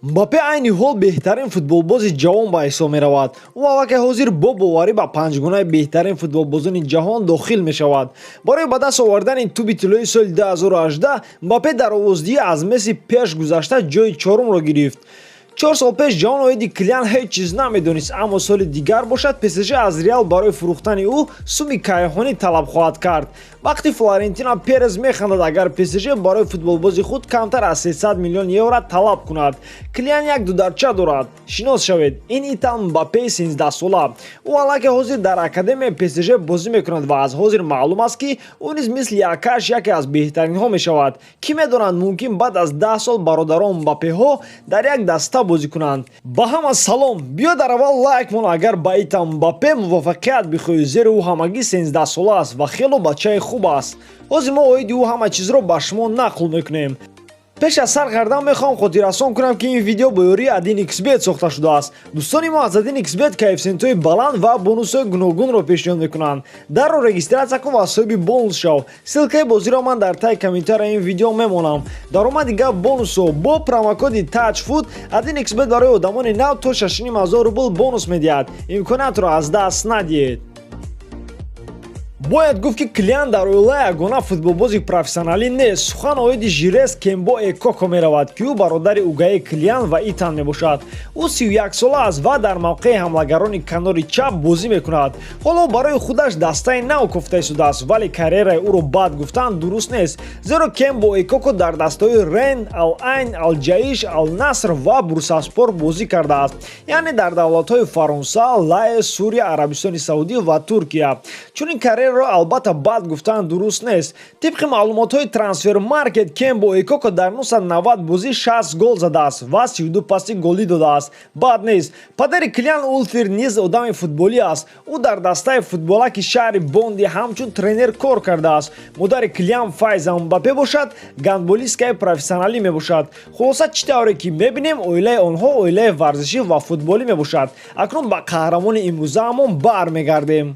Мбаппе айни ҳол беҳтарин футболбози ҷавон ба ҳисоб меравад. Ӯ аллакай ҳозир бо боварӣ ба панҷгунаи беҳтарин футболбозони ҷаҳон дохил мешавад. Барои ба даст овардани тӯби тиллои соли 2018 Мбаппе дар овоздиҳӣ аз Месси пеш гузашта, ҷои чорумро гирифт. 4 сол пеш ҷавон оиди Килиан ҳеҷ чиз намедонист, аммо соли дигар бошад, ПСЖ аз Реал барои фурӯхтани ӯ суми кайҳонӣ талаб хоҳад кард. Вақти Флорентино Перес механдад, агар ПСЖ барои футболбози худ камтар аз 300 миллион евро талаб кунад. Килиан як дударча дорад. Шинос шавед, ин Итан Мбаппеи 13сола. Ӯ аллакай ҳозир дар академияи ПСЖ бозӣ мекунад ва аз ҳозир маълум аст, ки ӯ низ мисли акааш яке аз беҳтаринҳо мешавад. Кӣ медонад, мумкин баъд аз 10 сол бародарон Мбаппеҳо дар як даста бозӣ кунанд. Ба ҳама салом! Биё, дар аввал лайк мон, агар ба Итан Мбаппе муваффақият бихоҳӣ, зеро ӯ ҳамагӣ 13сола аст ва хело бачаи хуб аст. Ҳозир мо оиди ӯ ҳама чизро ба шумо нақл мекунем. Пеш аз сар кардан мехоҳам хотиррасон кунам, ки ин видео бо ёрии 1xBet сохта шудааст. Дӯстони мо аз 1xBet коэффисиентҳои баланд ва бонусҳои гуногунро пешниҳод мекунанд. Дарро регистрация кун ва соҳиби бонус шав. Ссылкаи бозиро ман дар таи комментарияи ин видео мемонам. Даромади гап бонусҳо: бо промокоди TAJFOOT 1xBet барои одамони нав то 6500 рубл бонус медиҳад. Имкониятро аз даст надиҳед. Бояд гуфт, ки Килиан дар оила ягона футболбози профессионалӣ нест. Сухан оиди Жирес Кембо Экоко меравад, ки ӯ бародари угаи Килиан ва Итан мебошад. Ӯ 31сола аст ва дар мавқеи ҳамлагарони канори чап бозӣ мекунад. Ҳоло барои худаш дастаи нав кофта истодааст, вале карьераи ӯро бад гуфтан дуруст нест, зеро Кембо Экоко дар дастаҳои Рен, Ал-Айн, Алҷаиш, Ал-Наср ва Бурсаспор бозӣ кардааст, яъне дар давлатҳои Фаронса, Лаос, Сурия, Арабистони Саудӣ ва Туркия. Чунин карьераро албатта бад гуфтан дуруст нест. Тибқи маълумотҳои Трансфермаркет, Кембо Экоко дар 990 бозӣ 60 гол задааст ва 32 паси голӣ додааст. Бад нест. Падари Килиан Улфир низ одами футболӣ аст. Ӯ дар дастаи футболаки шаҳри Бонди ҳамчун тренер кор кардааст. Модари Килиан Файза Мбаппе бошад, гандболисткаи профессионалӣ мебошад. Хулоса, чӣ тавре ки мебинем, оилаи онҳо оилаи варзишӣ ва футболӣ мебошад. Акнун ба қаҳрамони имрӯзаамон бармегардем.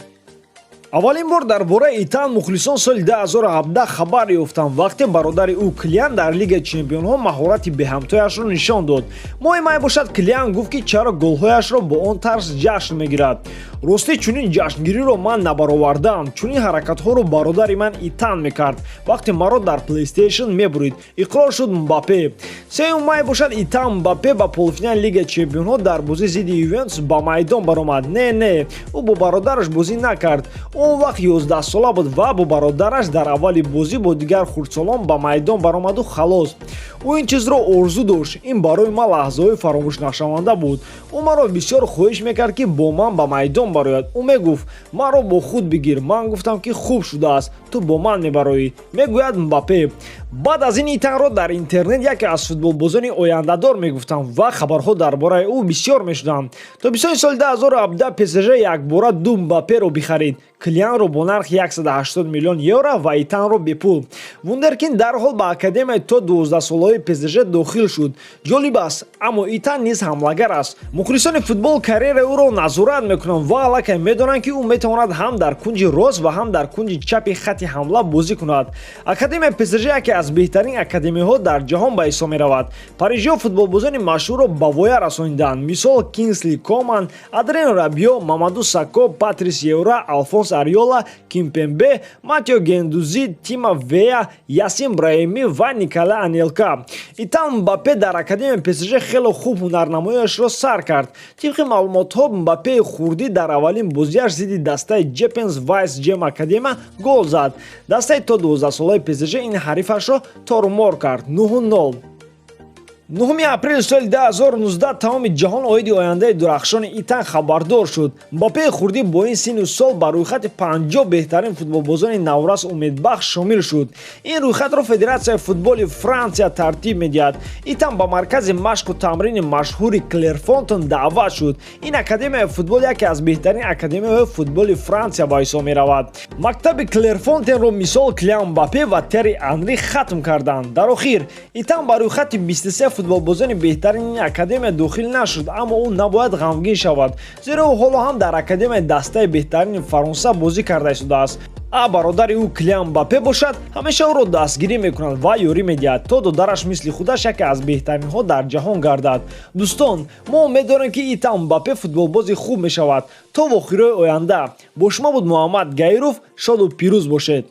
Аввалин бор дар бораи Итан мухлисон соли 2017 хабар ёфтанд, вақте бародари ӯ Килиан дар Лигаи чемпионҳо маҳорати беҳамтояшро нишон дод. Моҳи май бошад, Килиан гуфт, ки чаро голҳояшро бо он тарз ҷашн мегирад. «Ростӣ, чунин ҷашнгириро ман набаровардаам. Чунин ҳаракатҳоро бародари ман Итан мекард, вақте маро дар PlayStation мебурид», иқрор шуд Мбаппе. 3 май бошад, Итан Мбаппе ба полуфинали Лигаи чемпионҳо дар бозӣ зидди Ювентус ба майдон баромад. Не, не, ӯ бо бародараш бозӣ накард. Он вақт 11сола буд ва бо бародараш дар аввали бозӣ бо дигар хурдсолон ба майдон баромаду халос. Ӯ ин чизро орзу дошт. «Ин барои ман лаҳзаҳои фаромӯшнашаванда буд. Ӯ маро бисёр хоҳиш мекард, ки бо ман ба майдон барояд. Ӯ мегуфт: маро бо худ бигир. Ман гуфтам, ки хуб шудааст, ту бо ман мебароӣ», мегӯяд Мбаппе. Баъд аз ин Итанро дар интернет яке аз футболбозони ояндадор мегуфтанд ва хабарҳо дар бораи ӯ бисёр мешуданд. Тобистони соли 2017 ПСЖ якбора ду Мбапперо бихарид: Килианро бо нархи 180 миллион евро ва Итанро бепул. Вундеркинд дарҳол ба академияи то 12солаҳои ПСЖ дохил шуд. Ҷолиб аст, аммо Итан низ ҳамлагар аст. Мухлисони футбол карьераи ӯро назорат мекунанд ва аллакай медонанд, ки ӯ метавонад ҳам дар кунҷи рост ва ҳам дар кунҷи чапи хатти ҳамла бозӣ кунад. Академияи ПСЖ яке аз беҳтарин академияҳо дар ҷаҳон ба ҳисоб меравад. Парижиҳо футболбозони машҳурро ба воя расониданд, мисол Кингсли Коман, Адрен Рабио, Мамаду Сако, Патрис Евра, Алфонс Ариола, Кимпембе, Матео Гендузи, Тима Вея, Ясин Браими ва Никола Анелка. Итан Мбаппе дар академияи ПСЖ хеле хуб ҳунарнамоиашро сар кард. Тибқи маълумотҳо, Мбаппеи хурдӣ дар аввалин бозиаш зидди дастаи Джепенс Вайс Джем Академия гол зад. Дастаи то 12солаи ПСЖ ин ҳарифашро торумор кард: 9-0. 9 апрели соли 2019 тамоми ҷаҳон оиди ояндаи дурахшони Итан хабардор шуд. Мбаппеи хурдӣ бо ин синну сол ба рӯйхати 50 беҳтарин футболбозони наврас умедбахш шомил шуд. Ин рӯйхатро Федератсияи футболи Франсия тартиб медиҳад. Итан ба маркази машқу тамрини машҳури Клерфонтен даъват шуд. Ин академияи футбол яке аз беҳтарин академияҳои футболи Франсия ба ҳисоб меравад. Мактаби Клерфонтенро мисол Килиан Мбаппе ва Тери Анри хатм карданд. Дар охир Итан ба рӯйхати 23. футболбозони беҳтарини академия дохил нашуд, аммо ӯ набояд ғамгин шавад, зеро ӯ ҳоло ҳам дар академияи дастаи беҳтарини Фаронса бозӣ карда истодааст. А бародари ӯ Килиан Мбаппе бошад, ҳамеша ӯро дастгирӣ мекунад ва ёрӣ медиҳад, то додараш мисли худаш яке аз беҳтаринҳо дар ҷаҳон гардад. Дӯстон, мо умед дорем, ки Итан Мбаппе футболбози хуб мешавад. То вохӯриҳои оянда бо шумо буд Муҳаммад Гаиров. Шоду пирӯз бошед.